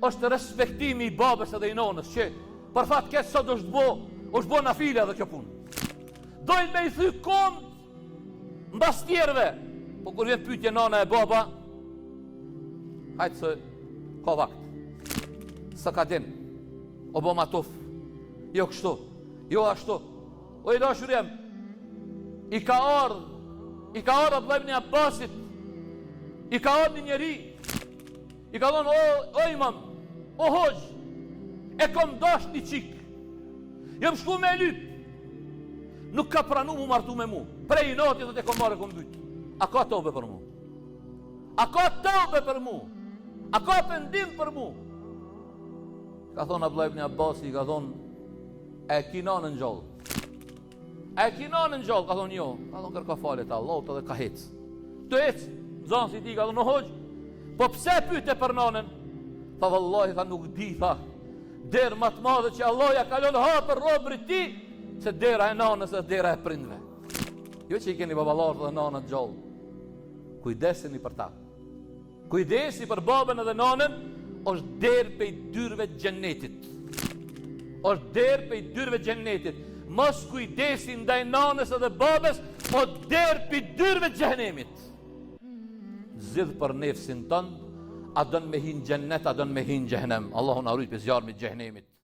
Është respektimi i babës edhe i nonës, që për fat keq sot është bo, është bo nafile edhe kjo punë. Dojnë me i thy komt mbas tjerëve, po kur vjen pyetje nana e baba, hajtë se ka vakt, s'e ka din, o bo matuf, jo kështu, jo ashtu, o i dashur jem, i ka ardhë, i ka ardhë Abdullah ibn Abbasit, i ka ardhë një njeri, I ka thonë, o, o imam, o hoxhë, e kom dasht një çikë, jam shku me lyp, nuk ka pranu mu martu me mu, prej inati dhe e kom marrë e kom mbytë, a ka tobe për mu? A ka tobe për mu? A ka pendim për mu? Ka thonë Abdullah ibn Abbasi, i ka thonë, e ki nanën gjallë. A e ki nanën gjallë? Ka thonë jo. Ka thonë kërko falje te Allahu edhe ka hec. Tu hec, nxansi i tij ka thonë, hoxhë, po pse pyte për nanën? Tha vallahi, tha nuk di, tha, derë ma të madhe që Allahu ja ka lon hapur robrit tij, se dera e nanës dhe dera e prindve. Jo që i keni baballarët dhe nanët gjallë. Kujdeseni për ta. Kujdesi për babën edhe nanën është derë pej dyrve të xhennetit. Është derë pej dyrve të xhennetit. Mos kujdesi ndaj nanës edhe babës o derë pej dyrve të xhehenemit. Zgjidh për nefsin tënd, a don me hi në xhennet, a don me hi në xhehenem. Allahu na rujt prej zjarmit xhehenemit.